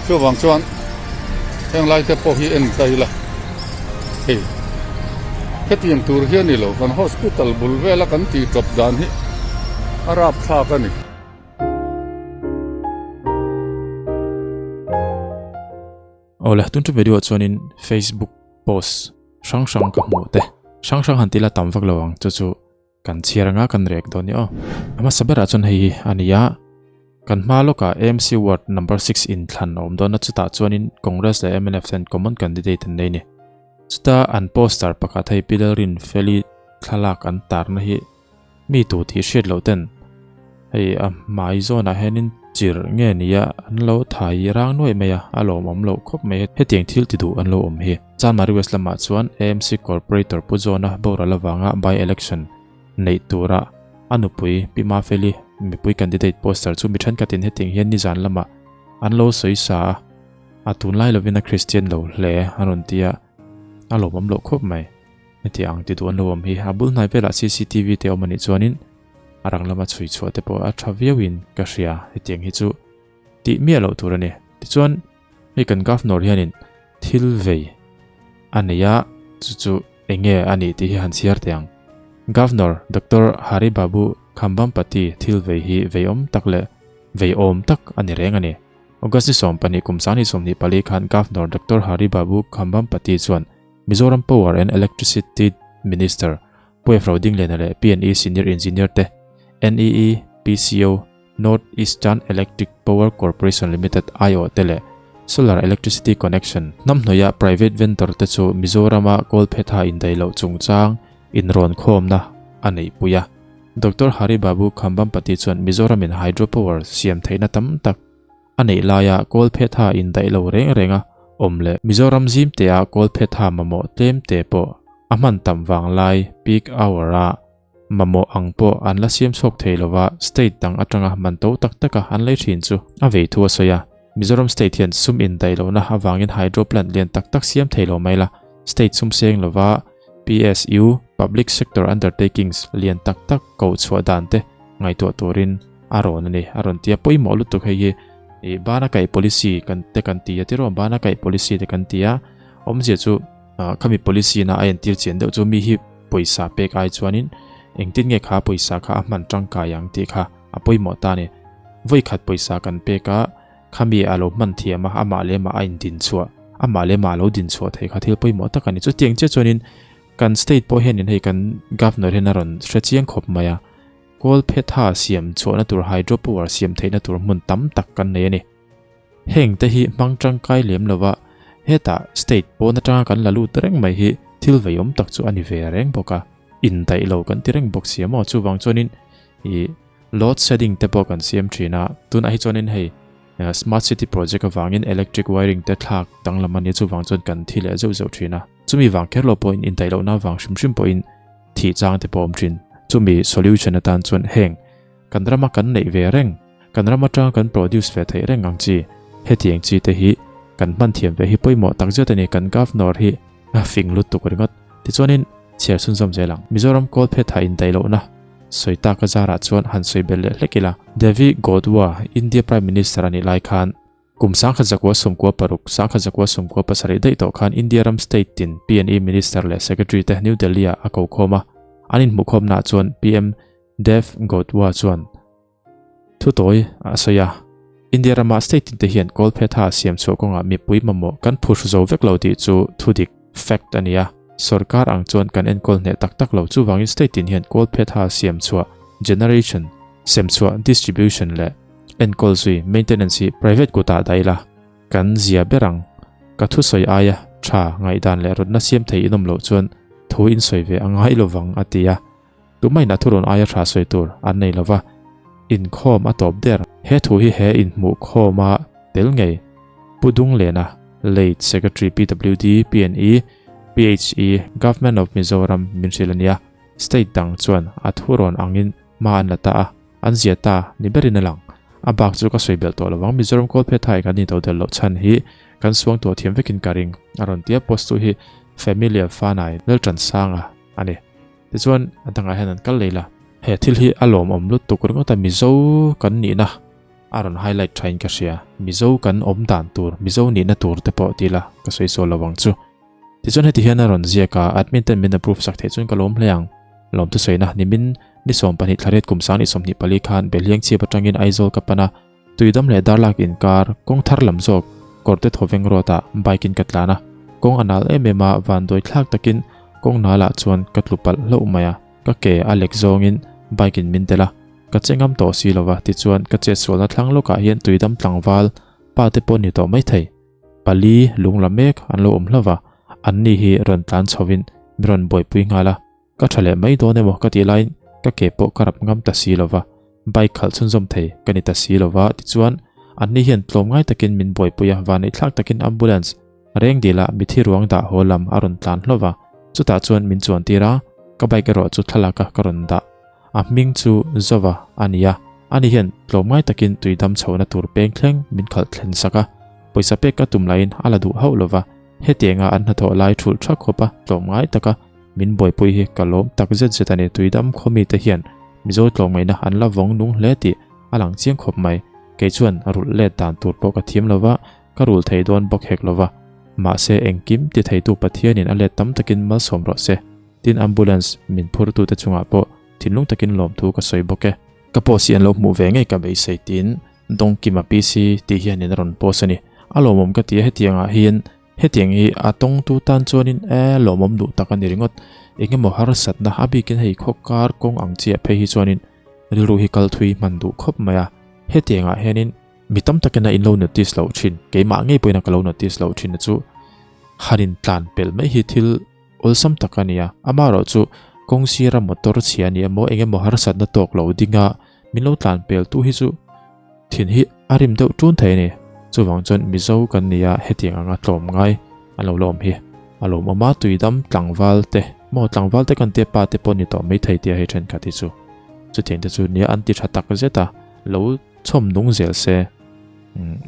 Chuvang chuan heng lai te pawh hi en ta ila hei hetiang tur hi a ni lo kan hospital bul vela kan tih tawp dan hi a rapthlak a ni. Awle tun chu video ah chuanin Facebook post hrang hrang ka hmuh te hrang hrang han tila tam vak lo ang chu chu Kan chhiar anga kan rek dawn ni aw. A hmasa berah chuan hei hi a ni a, kan hma lawkah AMC ward number 6 inthlan a awm dawn a, chutah chuanin Congress leh mnf ten common candidate an nei a ni. Chuta an poster pakhat hei Pi Lalrinfeli thlalak an tarna hi mi tu tih hriat loh ten hei a hmai zawnah hianin chirh nge nia an lo thai rang nuaih mai a, a lawmawm loh khawp mai. Hetiang thil ti duh an lo awm hi. Chanmari West lamah chuan AMC Corporator Pu John-a boral avanga by-election neih tura a nupui Pi Mafeli mipui candidate poster chu mi thenkhatin hetiang hian nizan lamah an lo sawi sa a, a tunlai lovin a Kristian lo hle a rawn ti a, a lawmawm loh khawp mai. Heti ang ti duh an lo awm hi a bul hnai velah cctv te awm a nih chuanin a rang lama chhui chhuah te pawh a tha viauin ka hria, hetiang hi chu tih miah loh tur a ni. Tichuan hei kan Governor hianin thil vei a nei a, chu chu eng nge a nih tih hi han chhiar teh ang. Governor Doctor Hari Babu Khambampati thil vei hi vei awm tak leh vei awm tak a ni reng a ni. August ni 12 kum 2024 khan Governor Doctor Hari Babu Khambampati chuan Mizoram Power and Electricity Minister Pu Efro Dinglena leh PNE Senior Engineer te NEE PCO North Eastern Electric Power Corporation Limited aiawh te leh Solar Electricity Connection hnamhnuaia private vendor te chu Mizorama Kawlphetha indaih loh chungchang inrawnkhawmna a neihpui a. Doctor Hari Babu Khambampati chuan Mizoramin hydropower siam theihna tam tak a neih laia Kawlphetha indaih lo reng renga awm leh Mizoram zimtea Kawlphetha mamawh tlemte pawh a hman tam vanglai peak hour-a Mamawh ang pawh an la siam chhuak thei lova, state dang atanga man to tak taka an lei thin chu a vei thu a sawi a. Mizoram state hian sum indaih lohna avangin hydro plant lian tak tak siam thei lo mai la, state sum seng lova PSU, Public Sector Undertakings, lian tak tak koh chhuah dan te ngaihtuah turin a rawn a ni. A rawn ti a, pawimawh lutuk hei hi ih bana kaih policy kan te kan ti a tiraw, bana kaih policy te kan ti a, awmzia chu khami policy na a entir chian deuh chu mi hi pawisa pek ai chuanin engtin nge kha pawisa kha a hman tangkai ang tih kha a pawimawh ta a ni. Vawi khat pawisa kan pek a, khami a lo hman thiam a, amah leh amah a indin chhuah, amah leh amah a lo din chhuah theih kha thil pawimawh tak a ni. Chutiang chiah chuanin kan state pawh hianin hei kan governor hian a rawn hre chiang khawp mai a, Kawlphetha siam chhuahna tur hydro power siam theihna tur hmun tam tak kan nei a ni. Heng te hi hmang tangkai lem lova hetah state pawn atanga kan la lut reng mai hi thil veiawm tak chu a ni ve reng bawk a, indaih lo kan ti reng bawk si a maw? Chuvang chuanin ih load shedding te pawh kan siam thin a, tunah hi chuanin hei smart city project avangin electric wiring te thlak danglam a nia chuvang chuan kan thi leh zeuh zeuh thin a, chumi vang kher lo pawhin indaih lohna vang hrim hrim pawhin thih chang te pawh a awm thin. Chumi solution atan chuan heng kan rama kan neih ve reng Kan ram atanga kan produce ve theih reng ang chi. Hetiang chi te hi kan hman thiam ve hi pawimawh tak zet a ni. Kan Governor hi a fing lutuk ringawt. Tichuanin chhiar chhunzawm zel ang. Mizoram Kawlphetha indaih lohna sawi tak a zarah chuan han sawi belh leh hlek ila. Devi Godwa, India Prime Minister a nih lai khan kum 1996, 1997 daih tawh khan India ram state tin PNE Minister leh Secretary te New Delhi-ah a ko khawm a. An inhmuhkhawmnaah chuan PM Dev Godwa chuan Thu tawi a sawi a, India rama state tin te hian Kawlphetha siam chhuah kawngah mipui mamawh kan phurh zo vek lo tih chu thu dik, fact, a ni a. Sorkar ang chuan kan enkawl hneh tak tak lo. Chuvangin state tin hian Kawlphetha siam chhuah, generation, sem chhuah, distribution, leh enkawl zui, maintenance, hi private kutah dah ila kan zia ber ang. Ka thusawi aia tha ngaihdan leh rawtna siam thei inawm loh chuan thu insawi ve a ngai lovang, a ti a. Tumain a thurawn aia tha sawi tur an nei lova, inkhawm a tawp der. He thu hi he inhmuhkhawma tel ngei Pu Dunglena, late Secretary PWD, PNE, PHE, Government of Mizoram min hrilh a nia. State dang chuan a thurawn angin hma an la ta a, an zia ta ni berin a lang. A bak chu ka sawi belh tawh lovang, Mizoram Kawlphetha in kan intodelh loh chhan hi kan suang tuah thiam vekin ka ring, a rawn ti a, post tu hi Familia Fanai Laltansanga a ni. Tichuan a dangah hian an kal leh la. He thil hi a lawmawm lutuk ringawt a, Mizo kan nihna A rawn highlight thain ka hria. Mizo kan awm dan tur, Mizo nihna tur te pawh ti ila ka sawi sawi lo ang chu. Tichuan heti hian a rawn ziak a, admin ten min approve sak theih chuan ka lawm hle ang. Lawmthu sawina, nimin ni 12 thlariat kum 2024 khan Belhiang chhip atangin Aizawl ka pan a, Tuidam leh Darlak inkar kawng thar lam zawk kawrte thawveng road ah bike in ka tlan a, kawng a nal em em a, vanduai thlak takin kawng nal ah chuan ka tlu palh hlauh mai a, ka ke a lek zawngin bike in min tel a, ka che ngam tawh si lova tichuan ka chetsualna thlang lawkah hian Tuidam tlangval pa te pawh ni tawh maithei. Pali lung la mek an lo awm hlauh a, anni hi rawn tlan chhovin mi rawn buaipui nghal a. Ka tha leh mai dawn emaw ka tih laiin ka ke pawh ka rap ngam ta si lova, bike khalh chhunzawm thei ka ni ta si lova tichuan anni hian tlawmngai takin min buaipui a, vaneihthlak takin ambulance reng dilah mithi ruang dah haw lam a rawn tlan hlauh va, chutah chuan min chuan tir a, ka bike erawh chu thlalak a ka rawn dah. A hming chu Zova a ni a, ani hian tlawmngai takin tui dam chhohna tur peng thleng min khalh thlen sak a, pawisa pek ka tum laiin a la duh hauh lova, hetianga an hnathawh lai thulh thak khawp a tlawmngai taka Min buaipui hi ka lawm tak zet zet a ni. Tuidam khawmi te hian Mizo tlawmngaihna an la vawng nung hle tih a lang chiang khawp mai. Kei chuan rulh let dan tur pawh ka thiam lo va, ka rul thei dawn bawk hek lo va. Mahse engkim ti theitu Pathianin a let tam takin malsawm rawh se. Tin ambulance min phurtute chungah pawh thinlung takin lawmthu ka sawi bawk e. Ka post hi an lo hmuh ve ngei ka beisei tiin Dawngkima PC tih hianin a rawn post a ni. A lawmawm ka ti a hetiangah hian Hetiang hi a tawngtu tan chuanin e lawmawm duh tak a ni ringawt. Engemaw harsatna a bikin hei khaw kar kawng ang chiah phei hi chuanin rilru hi kal thui hman duh khawp mai a. Hetiangah hianin mi tam takin a in lo notice loh thin, keimah ngei pawhin a ka lo notice loh thin na chu han in tlan pelh mai hi thil awlsam tak a ni a. Amaherawh chu kawng sira motor chhia ni emaw engemaw harsatna tawk lo dinga min lo tlan pel tu hi chu Thin hi a rim deuh tun thei a ni. Chuvang chuan Mizo kan nia hetiang anga tlawm ngai an lo la awm hi. A lawmawm a, tuidam tlangval te maw tlangval te kan tia pa te pawh ni tawh mai thei tia hei thenkhat hi chu. Chutiang te chu nia an ti tha tak zet a, lo chhawm nung zel se,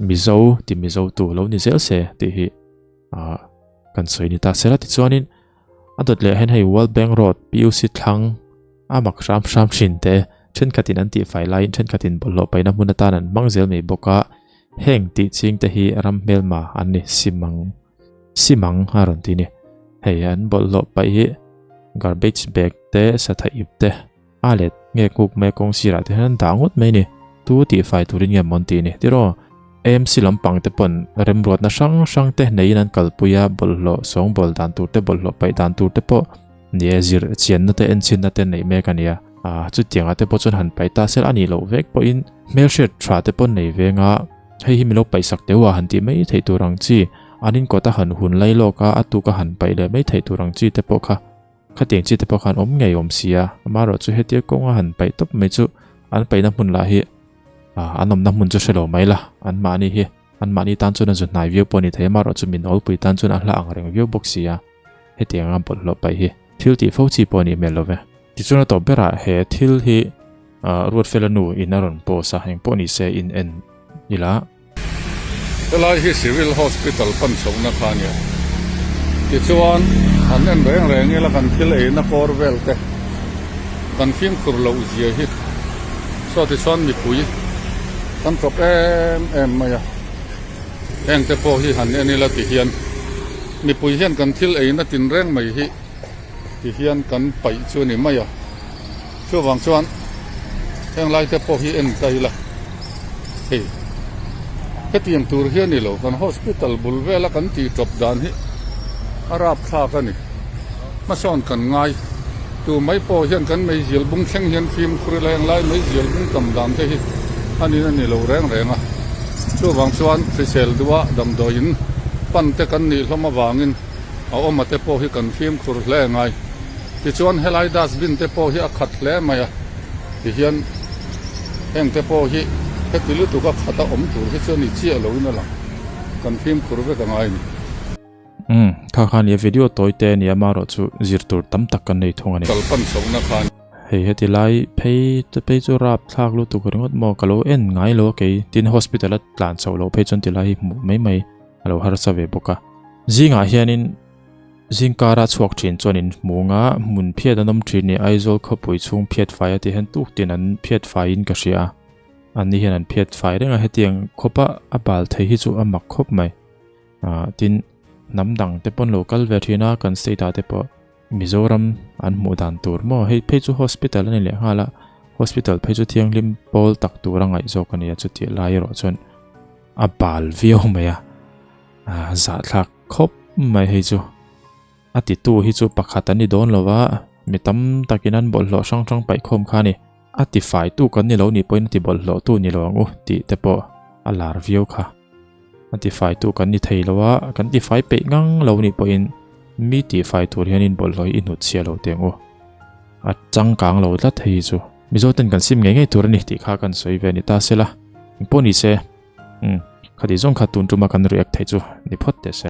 Mizo ti Mizo tu lo ni zel se tih hi kan sawi ni ta sela tichuanin A dawt leh hian hei World Bank Road PUC thlang a mak hram hram thin te thenkhatin an tihfai laiin thenkhatin bawlhhlawh paihna hmun atan an hmang zel mai bawk a, heng tih ching te hi ram hmelma an ni simang simang a rawn ti ni. Hei an bawlhhlawh paih hi garbage bag te satha ip te a let nge kuk mai kawng sirah te hian an dah ngawt mai a ni. Tu tihfai turin nge mawn tih a ni tiraw? AMC lampang te pawn remruatna hrang hrang te neiin an kalpui a, bawlhhlawh sawngbawl dan tur te bawlhhlawh paih dan tur te pawh ni e zir chianna te enchhinna te neih mek a ni a. Aa chutiangah te pawh chuan han paih ta sel a nih loh vek pawhin hmelhriat tha te pawn nei veng a, hei hi milo paihsak deuh a han tih mai theih tur ang chi, an inkawt a han hun lai lawk a, a tuk a han paih leh mai theih tur ang chi te pawh kha Khatiang chi te pawh khan awm ngei awm si a, amaherawh chu hetia kawnga han paih tawp mai chu an paihna hmun lah hi an awmna hmun chu hre lo mai la, anmahni hi anmahni tan chuan a zu hnai viau pawh a ni thei, amaherawh chu min awlpui tan chuan a hla ang reng viau bawk si a, hetianga bawlhhlawh paih hi thil tih fo chi pawh a nih hmel lo ve. Tichuan a tawp berah he thil hi Ruatfela nu in a rawn post a, engpawh ni se in en ila. Helai hi Civil Hospital pan chhohna kha a nia. Tichuan, han en reng reng ila kan thil eina kawr vel te kan fimkhur loh zia hi saw tichuan mipui kan tawp em em mai a. Heng te pawh hi han en ila tihian mipui hian kan thil eina tinreng mai hi tihian kan paih chu a ni mai a. Chuvang chuan heng lai te pawh hi en ta ila hei hetiang tur hi a ni lo kan hospital bul vela kan tih tawp dan hi a rap thlak a ni hmasawn kan ngai tu mai pawh hian kan meizial bung thleng hian fimkhur ila heng lai meizial bung tam dan te hi a nin a ni lo reng reng a chuvang chuan hrisel duha damdawiin pan te kan nih hlawm avangin a awm a te pawh hi kan fimkhur hle ngai. Tichuan helai dustbin te pawh hi a khat hle mai a, tihian heng te pawh hi heti lutuk a khat a awm tur hi chu a ni chiah lo in a lang, kan fimkhur vek a ngai a ni. Umm, kha kha nia video tawi te ania amaherawh chu zir tur tam tak kan nei thung a ni. Kal pan chhohna khan. Hei heti lai phei te phei chu rap thlak lutuk ringawt maw ka lo en ngai lo a kei tin hospital a tlan chhoh loh phei chuan ti lai hi hmuh mai mai a lo harsa ve bawk a. Zingah hianin Zingkara chhuak thin chuan in hmunga hmun phiat an awm thin ni Aizawl khawpui chhung phiat fai a tih hian tuk tin an phiat faiin ka hria a. Anni hian an phiat fai reng a, hetiang khawpa a bal thei hi chu a mak khawp mai. Aaa tin, hnam dang te pawn lo kal ve thin a, kan state ah te pawh Mizoram an hmuh dan tur maw? Hei phei chu hospital a ni leh nghal a, hospital phei chu thianghlim pawl tak tur a ngaih zawk a ni a, chutih lai erawh chuan a bal viau mai a, aaa zahthlak khawp mai hei chu. A titu hi chu pakhat an ni dawn lo va, mi tam takin an bawlhhlawh hrang hrang paih khawm kha a ni. A tifaitu kan ni lo nih pawhin a tibawlhhlawhtu ni lo ang u tih te pawh a lar viau kha. A tifaitu kan ni thei lo a, kan tifai peih ngang lo nih pawhin mi tifai tur hianin bawlhhlawh hi i hnutchhiah lo teh ang u. A changkang lo tlat hei hi chu. Mizoten kan sim ngei ngei tur a ni tih kha kan sawi ve ni ta se la. Engpawh ni se, umm, khati zawng kha tun tuma kan react theih chu ni phawt teh se.